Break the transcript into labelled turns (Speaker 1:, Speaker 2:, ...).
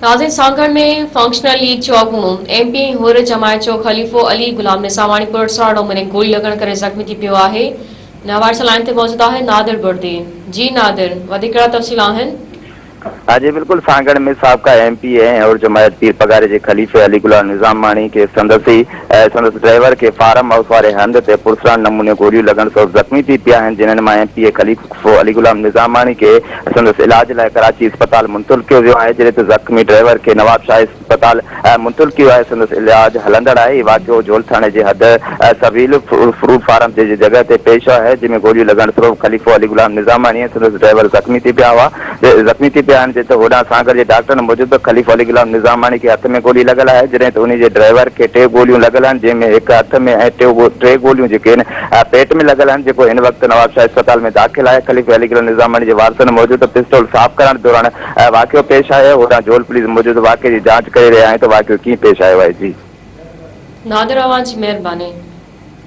Speaker 1: ناظرين Sanghar ۾ functional league جو اڳوڻو ايم پي ۽ حر جماعت جو خليفو علي غلام نظاماڻي پراسرار نموني گولي لڳڻ ڪري زخمي ٿي پيو آهي ان حوالي سان لائين تي موجود آهي نادر بڙدي جي نادر وڌيڪ ڪهڙا تفصيل آهن.
Speaker 2: ها جي بلڪل سانگهڙ ۾ سابقه ايم پي اي ۽ حر جماعت پير پڳاري جي خليفي علي غلام نظاماڻي کي سندس ئي سندس ڊرائيور کي فارم هائوس واري هنڌ تي پراسرار نموني گوليون لڳڻ سبب زخمي ٿي پيا آهن جنھن مان ايم پي اي خليفو علي غلام نظاماڻي کي سندس علاج لاء ڪراچي اسپتال منتقل ڪيو ويو آهي، جڏهن ته زخمي ڊرائيور کي نوابشاهه اسپتال منتقل ڪيو آهي، سندس علاج هلندڙ آهي، هي واقعو جهول ٿاڻي جي حد سويل فروٽ فارم جي جڳهه تي پيش آيو آهي، جنهن ۾ گوليون لڳڻ سبب خليفو علي غلام نظاماڻي ۽ سندس ڊرائيور زخمي ٿي پيا هئا زخمي ٿي پيا آهن، جڏهن ته هوڏانهن سانگهڙ جي ڊاڪٽرن موجب خليفو علي غلام نظاماڻي کي هٿ ۾ گولي لڳل آهي، جڏهن ته انهي جي ڊرائيور کي ٽي گوليون لڳل آهن، جنهن ۾ هڪ هٿ ۾ ۽ ٽي گوليون جيڪي آهن پيٽ ۾ لڳل آهن، جيڪو هن وقت نوابشاهه اسپتال ۾ داخل آهي. خليفي علي گل نظاماڻي جي وارثن موجب ته پسٽول صاف ڪرڻ دوران واقعو پيش آيو، هوڏانهن جهول پوليس موجب واقعي جي جاچ ڪري رهيا آهيون ته واقعو ڪيئن پيش آيو آهي. جي.
Speaker 1: نادر اوهان جي مهرباني.